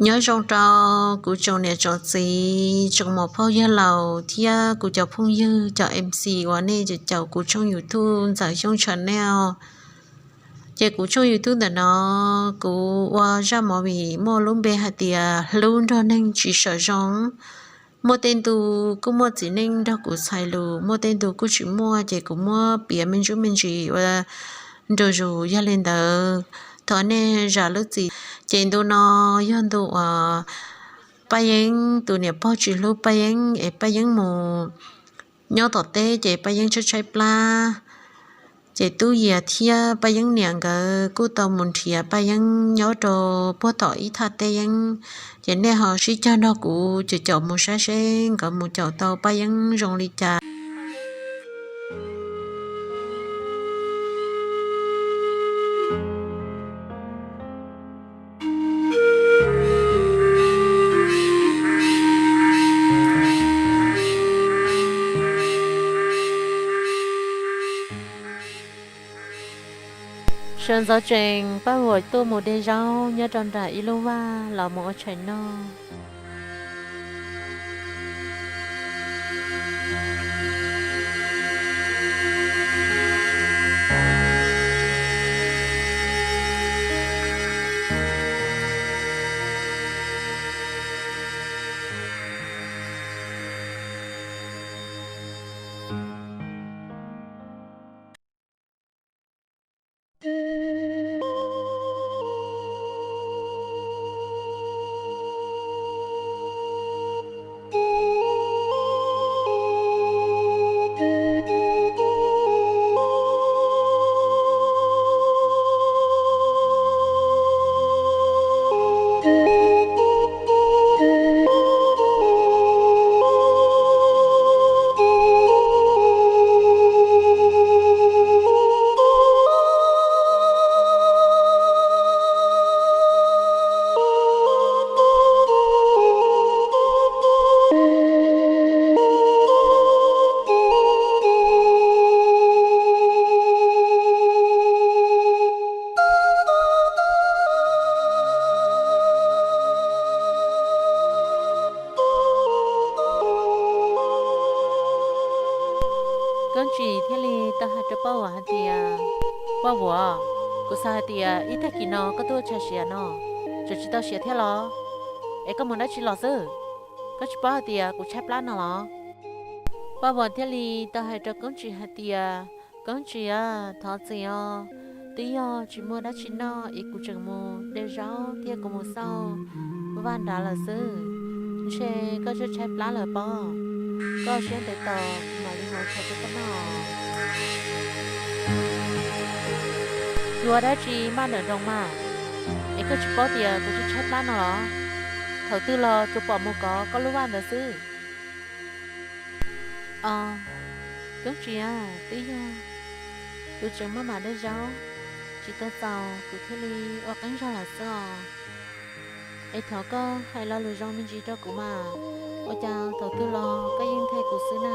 Nyob zoo rau kuv tsoom niam tsoom txiv, tsoom muam phauj yawg laus thiab kuv cov phooj ywg, cov M C uas nej caum kuv tshooj YouTube Ntxawm Xyooj Channel. Ces kuv tshooj YouTube ntawm no kuv ua zaj movie muaj lub npe hais tias Hlub Nrog Neeg Tsis Sawv Zoo. Muaj tej ntu kuj muaj txiv neej nrog kuv txhais lus, muaj tej ntu kuj tsis muaj, ces kuv muab piav me ntsuj me ntsis ua nrog zus. Yog li ntawd, thov nej zam lub txim. Ces ntu no yog ntu uas Paj Yeeb tus niam pog tsis hlub Paj Yeeb es Paj Yeeb mus nyob tom teb, ces Paj Yeeb tshaib tshaib plab. Ces Tub Yias thiab Paj Yeeb niam nkawd kuj tau mus nrhiav Paj Yeeb nyob rau puag tom ib thaj teb yeeb. Ces nej ho sib cog nrog kuv caum caum mus saib seb nkawd mus caum tau Paj Yeeb zoo li cas. Sawv ntxov tsees, Paj Vuam tuaj mus de zaub nyob rau nram ib lub vaj los mus ua tshais noj. Koob Tsis thiaj li tau hais rau Paj Vuam hais tias, Paj Vuam, kuv xav hais tias ib tag kis no koj tuaj tshais siav no, tseem tsis tau siav thiab los? Es koj mus dab tsi los xwb? Koj tsis paub hais tias kuv tshaib plab no los? Paj Vuam thiaj li tau hais rau Koob Tsis hais tias, Koob Tsis a, thov txim os. Twb yog tsis muaj dab tsi noj es kuv tseem mus de zaub thiab kuv mus xauj vaj nrad lawm xwb. Ntshe koj tshaib tshaib plab lawm pob. Koj siab ntev tos kuv mam li mus ua tshais rau koj noj. Yuav dab tsi maj nrawm nroos mas, es koj tsis paub tias kuv tshaib tshaib plab no los? Thaum twg los tsuas pom mus kov koj lub vaj ntawd xwb. Os, Koob Tsis a, twb yog kuv tseem maj mam de zaub tsis tau txaus kuv thiaj li ua qeeb zog lawm xwb os. Es thov koj hais lo lus zoo me ntsis rau kuv mas, ua cas thaum twg los koj yeej nthe kuv xwb na?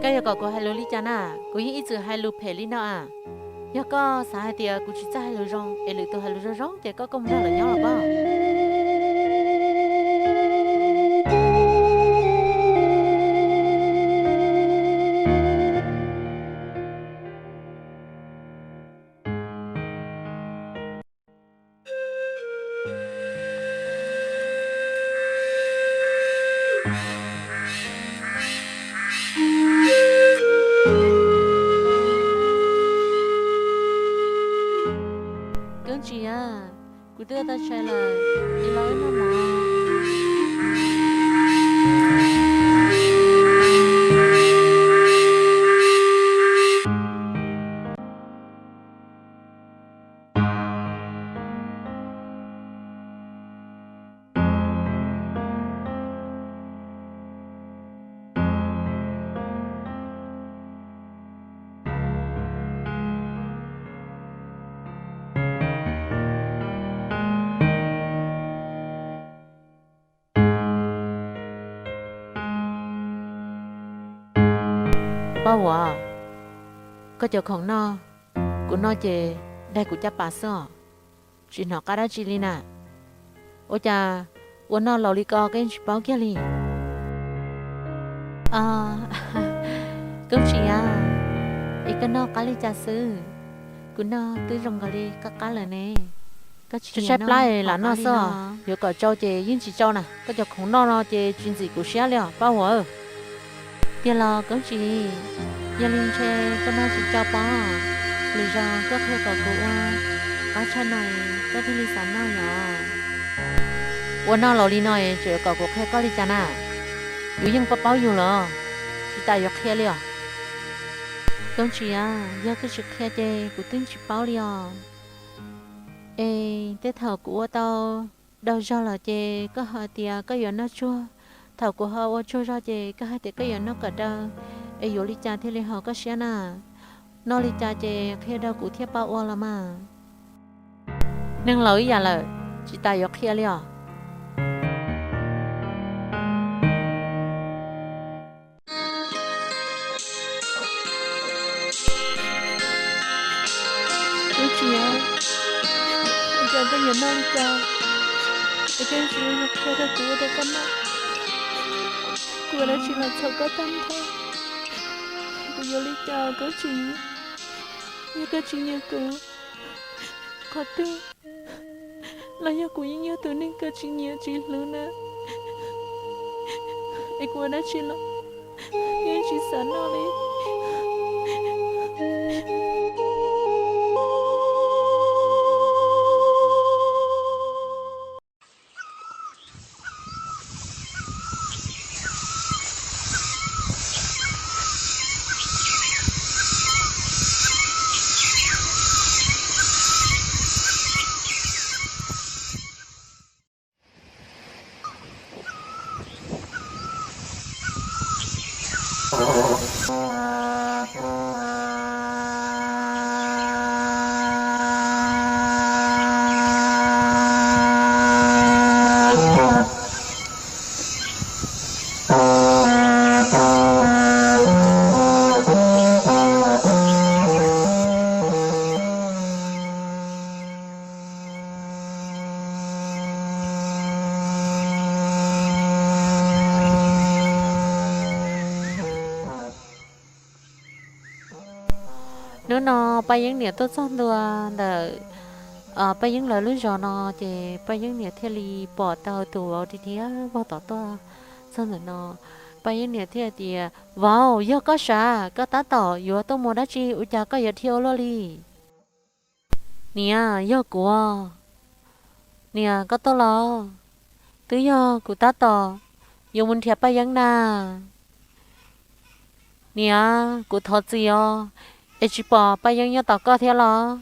Koj yuav kom kuv hais lus li cas na? Kuv yeej ib txwm hais lus phem li no a. Yog koj xav hais tias kuv tsis txawj hais lus zoo es lwm tus hais lus zoo zoo ces koj kuj mus nrog lawv nyob los pob. Koob Tsis a, kuv twb ua tau tshais lawm, es los wb noj mov. Paj Vuam, koj cov khoom noj, kuv noj ces daig kuv caj pas xwb os. tsis hnov qab dab tsi li na. Ua cas ua noj laus li ko koj yeej tsis paub kiag li? Koob Tsis a, es koj noj qab li cas xwb? Kuv noj twb zoo nkaus li qab qab lawm ne. Koj tsis tshaib plab lam noj xwb, yuav kom tsau ces yeej tsis tsau na. Koj cov khoom noj no ces tsis ntxim kuv siab li os Paj Huam. Tiag los Koob Tsis? Yog li ntshe koj noj tsis tsau pob. Lwm zaus koj qhia kom kuv ua qab tshaj no koj thiaj li xav noj yom. Ua noj laus li no es tseem kom kuv qhia koj li cas na? Yus yeej paub paub yus lawm, tsis tas yuav qhia li os. Koob Tsis a, yog koj tsis qhia ces kuv twb tsis paub li os. Es tej thaum kuv ua tau daug zog lawm ces koj hais tias koj yuav noj tsuag. Thaum kuv ho ua tsuag zog ces koj hais tias koj yuav noj kawm daw. Es yuav li cas thiaj li haum koj siab na? Noj li cas ces qhia rau kuv thiaj paub ua los mas. Neeg laus ib yam lawm, tsis tas yuav qhia li os. Koob Tsis, ua cas koj yuav noj li cas es koj tsis qhia rau kuv ua rau koj noj? Kuv ua dab tsi los txhaum koj tag nrho, kuv yuav li cas Koob Tsis? Yog koj tsis nyiam kuv qhov twg, los yog kuv yeej yog tus neeg koj tsis nyiam tsis hlub na, es kuv ua dab tsi los yeej tsis xav noj li. Hnub no Paj Yeeb niam tuaj txog ntua ntawm Paj Yeeb lawv lub zos no, ces Paj Yeeb niam thiaj li pom tau tus vauv tiag tiag vog tom tuaj txog ntawm no. Paj Yeeb niam thiaj tias, Vauv, yog koj sav, koj tab tom yuav tuaj mus dab tsi ua cas koj yuav dhia ua luaj li? Niam, yog kuv. Niam, koj tuaj los? Twb yog kuv tab tom yuav mus nrhiav Paj Yeeb na. Niam, kuv thov txim os, es tsis pom Paj Yeeb nyob tom koj thiab los?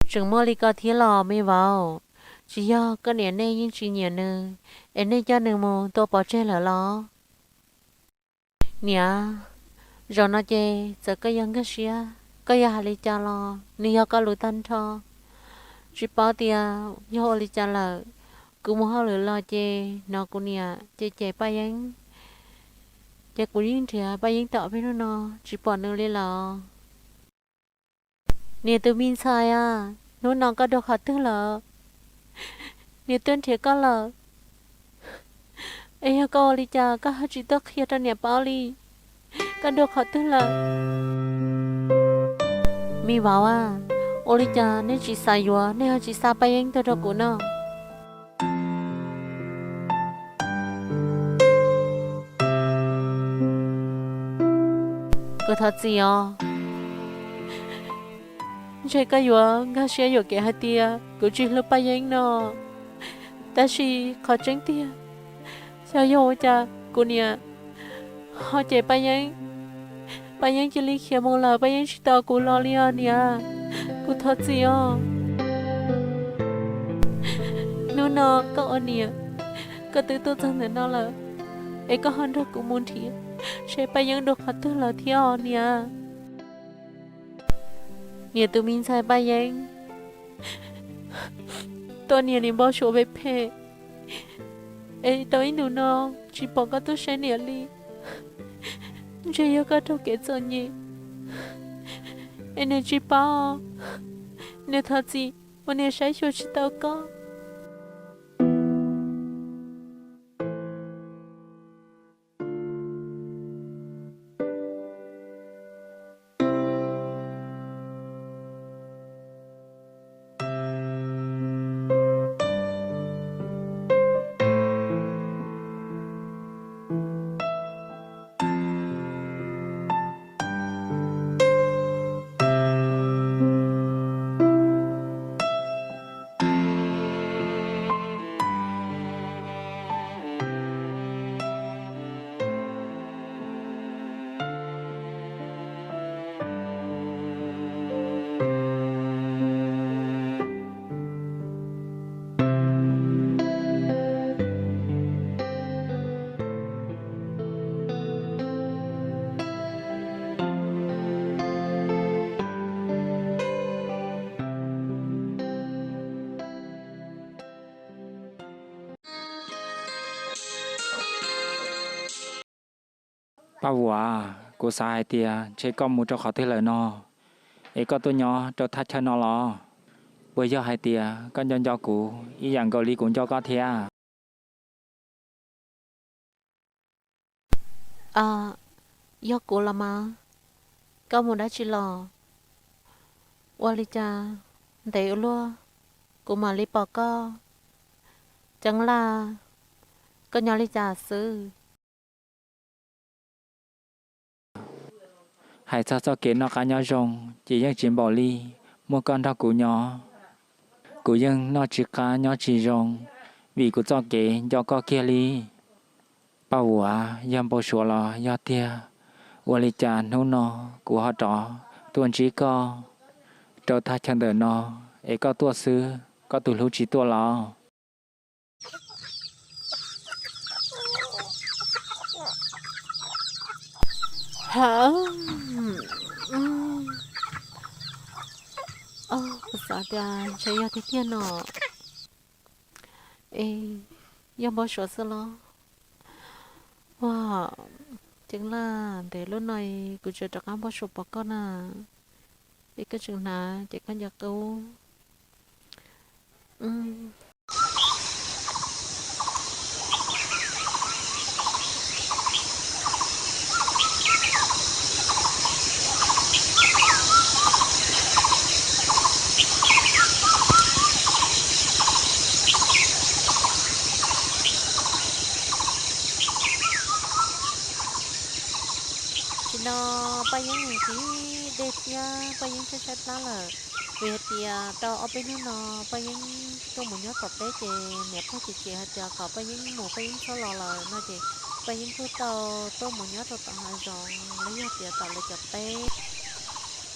Tseem muaj li ko thiab los me vauv, tsis yog koj niam nej yeej tsis nyiam nws, es nej coj nws mus tua pov tseg lawm los? Niam, zaum no ces txawm koj yog nkag siab, koj yog hais li cas los nws yog koj lus tag nrho. Tsis paub tias yog ua li cas lawm, kuv mus hauj lwm los ces hnov kuv niam cem cem Paj Yeeb, ces kuv yeej nrhiav Paj Yeeb tau ob peb hnub no tsis pom nws li lawm. Niam tus me ntxhais a, hnub no koj dua qhov twg lawm? Niam tuaj nrhiav koj lawm. Es yog koj ua li cas koj ho tsis tuaj qhia rau niam paub li? Koj dua qhov twg lawm? Me vauv a, ua li cas nej tsis xav yuav, nej ho tsis xa Paj Yeeb tuaj rau kuv no? Kuv thov txim os. Ntshe koj yuav nkag siab yuam kev hais tias kuv tsis hlub Paj Yeeb no, tab sis qhov tseeb tiag, xyov yog ua cas kuv niam ho cem Paj Yeeb, Paj Yeeb cia li khiav mus lawm, Paj Yeeb tsis tau kuv los li os niam. Kuv thov txim os. Hnub no koj ua niam, koj twb tuaj txog ntawm no lawm, es koj ho nrog kuv mus nrhiav seb Paj Yeeb dua qhov twg lawm thiab os niam. Niam tus me ntxhais Paj Yeeb, tuaj niam nim npau suav phem phem, es tau ib ntus no tsis pom koj tuaj saib niam li. Ntshe yog koj raug kev txom nyem, es nws tsis paub, nws thov txim. Ua niam saib xyuas tsis tau koj. Paj Vuam, kuv xav hais tias ntshe koj mus rau qhov twg lawm no, es koj tuaj nyob rau thaj chaw no los? Puas yog hais tias koj nco nco kuv ib yam nkaus li kuv nco koj thiab? Yog kuv los mas, koj mus dab tsi los? Ua li cas ntev ua luaj kuv mam li pom koj? Ceeb Laj, koj nyob li cas xwb? Hais txog txoj kev noj qab nyob zoo ces yeej tsis npaum li muaj koj nrog kuv nyob. Kuv yeej noj tsis qab nyob tsis zoo vim kuv txoj kev nco koj kiag li. Paj Vuam, yog npau suav los yog tiag, ua li cas hnub no kuv ho rov tuaj ntsib koj rau thaj chaw ntawm no, es koj tuaj xwb, koj tus hlub tsis tuaj los? Kuv xav tias ntshe yog tiag tiag no. Es yog npau suav xwb los? Ua, Ceeb Laj, ntev lub no kuv tseem rov qab npau suav pom koj na. Es koj tseem hnav ces koj nco qub. Tsis no, Paj Yeeb mus tib dej thiab Paj Yeeb tshaib tshaib plab lawm. Vim hais tias tau ob peb hnub no Paj Yeeb tuaj mus nyob tom teb ces niam pog ces hais tias kom Paj Yeeb mus Paj Yeeb txhob los lawm no ces Paj Yeeb kuj tau tuaj mus nyob rau tom hav zoov los yog tias tom lawv cov teb.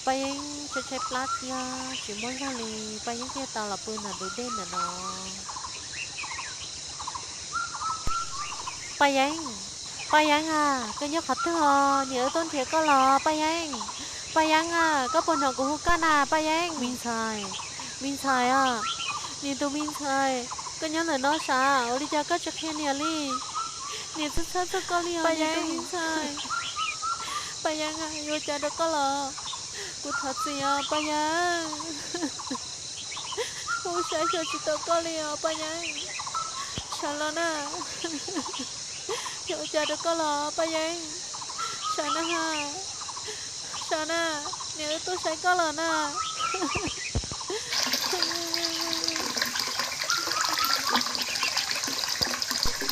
Paj Yeeb tshaib tshaib plab thiab tsis muaj zog li, Paj Yeeb thiaj tau los pw ntawm ntug dej ntawm no. Paj Yeeb, Paj Yeeb a, koj nyob qhov twg os? Niam wb tuaj nrhiav koj los Paj Yeeb. Paj Yeeb a, koj puas hnov kuv hu koj na Paj Yeeb? Me ntxhais, me ntxhais a, niam tus me ntxhais, koj nyob ntawm no sav, ua li cas koj tsis qhia niam li? Niam txhawj txhawj txog koj li os niam tus me ntxhais. Paj Yeeb a, yuav ua cas rau koj los? Kuv thov txim os Paj Yeeb. Kuv saib xyuas tsis tau koj li os Paj Yeeb. Sav los na. Yuav ua cas rau koj los Paj Yeeb? Sav na ha. Sav na, niam wb tuaj saib koj los na.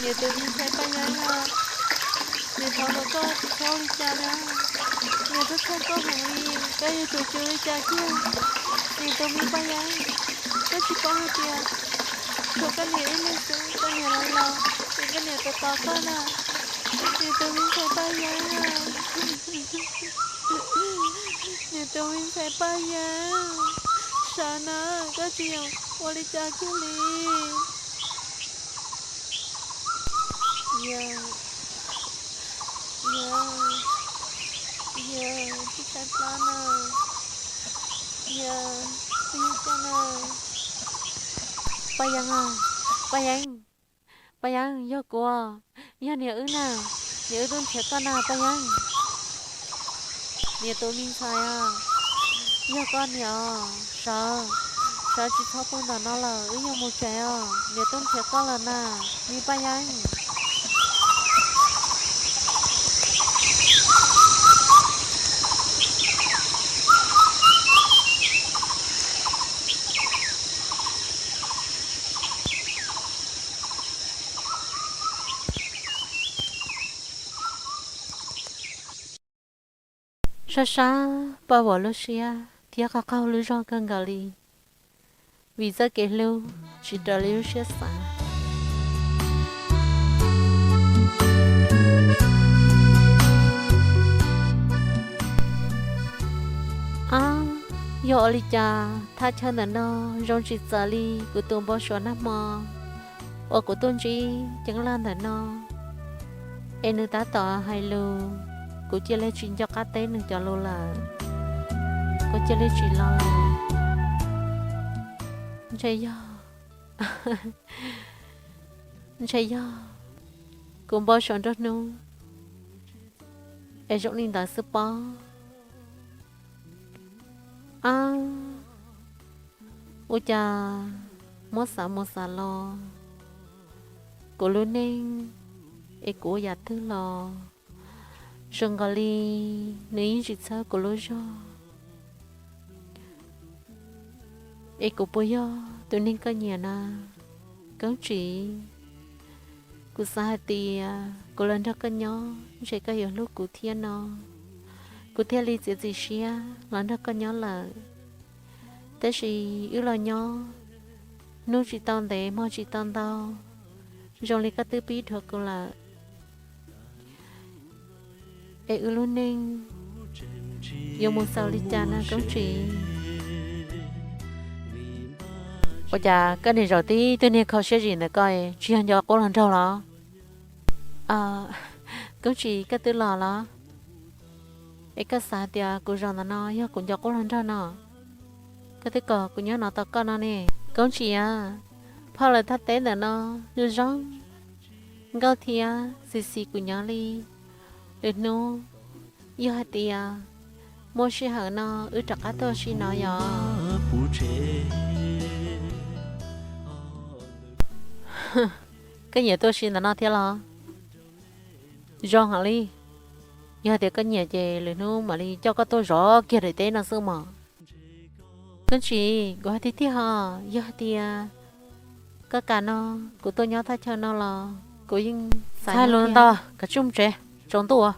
Niam tus me ntxhais Paj Yeeb a, niam thov kom koj tsis txhob ua li cas li. Niam txhawj txhawj koj heev li, koj yuav tsum tsis ua li cas kiag. Niam tus me Paj Yeeb, koj tsis paub hais tias tshuav koj niam ib leeg xwb, koj niam lawv los es koj niam tos tos koj na. Niam tus me ntxhais Paj Yeeb a, niam tus me ntxhais Paj Yeeb, sav na, koj tsis yog ua li cas kiag li. Yawg, yawg, yawg, tsis tshaib plab na. Yawg, kuv yog koj na. Paj Yeeb, Paj Yeeb, Paj Yeeb, yog kuv, yog niam wb na, niam wb tuaj nrhiav koj na Paj Yeeb. Niam tus me ntxhais a, yog koj niam os, sawv, Sawv tsis txhob pw ntawm no lawm, wb yuav mus tsev os, niam tub nrhiav koj lawm na, me Paj Yeeb. Sab sab Paj Vuam lub siab thiab qaug qaug lub zog kawg nkaus li, vim txoj kev hlub tsis raws li lub siab xav. Ab, yog ua li cas thaj chaw ntawm no zoo tsis txawv li kuv tus npau suav nag hmo uas kuv tuaj ntsib Ceeb Laj ntawm no, es nws tab tom hais lus, kuv cia li tsis nco qab teb nws cov lus lawm, kuv cia li tsis los lawm. Ntshe yog, ntshe yog kuv npau suav nruab hnub es zoo li ntawd xwb pob. Ab, ua cas muab xav mus xav los, kuv lub neej es kuv ua yam twg los zoo nkaus li nws yeej tsis txhawb kuv lub zog, es kuv puas yog tus neeg koj nyiam na, Koob Tsis? Kuv xav hais tias kuv los nrog koj nyob ntshe koj yuav hlub kuv thiab no, kuv thiaj li txiav txim siab los nrog koj nyob lawm. Tab sis wb los nyob hnub tsis tau ntev hmo tsis tau ntau, zoo li koj twb pib dhuav kuv lawm. Es wb lub neej yuav mus xaus li cas na Koob Tsis? Ua cas koj niag zaum tib tug niag kho siab zim ntawm koj tsis yog nco qub hluas nraug los? Koob Tsis, koj twb los los? Es koj xav tias kuv zaum ntawm no yog kuv nco qub hluas nraug no? Koj twb kom kuv nyob no tos koj no ne. Koob Tsis a, phauj lawv thaj teb ntawm no zoo zoo nkauj thiab xis xis kuv nyob li. Lwm hnub yog hais tias muaj sij hawm no wb rov qab tuaj si no yog? Koj nyiam tuaj si ntawm no thiab los? Zoo heev li. Yog tias koj nyiam ces lwm hnub mam li coj koj tuaj zov kiag daim teb no xwb mas. Koob Tsis, kuv hais tiag tiag hos, yog hais tias koj kam no kuv tuaj nyob thaj chaw no los kuv yeej xav nyob. Txhob hais lus ntau, kav tsij mus tsev, tsaus ntuj.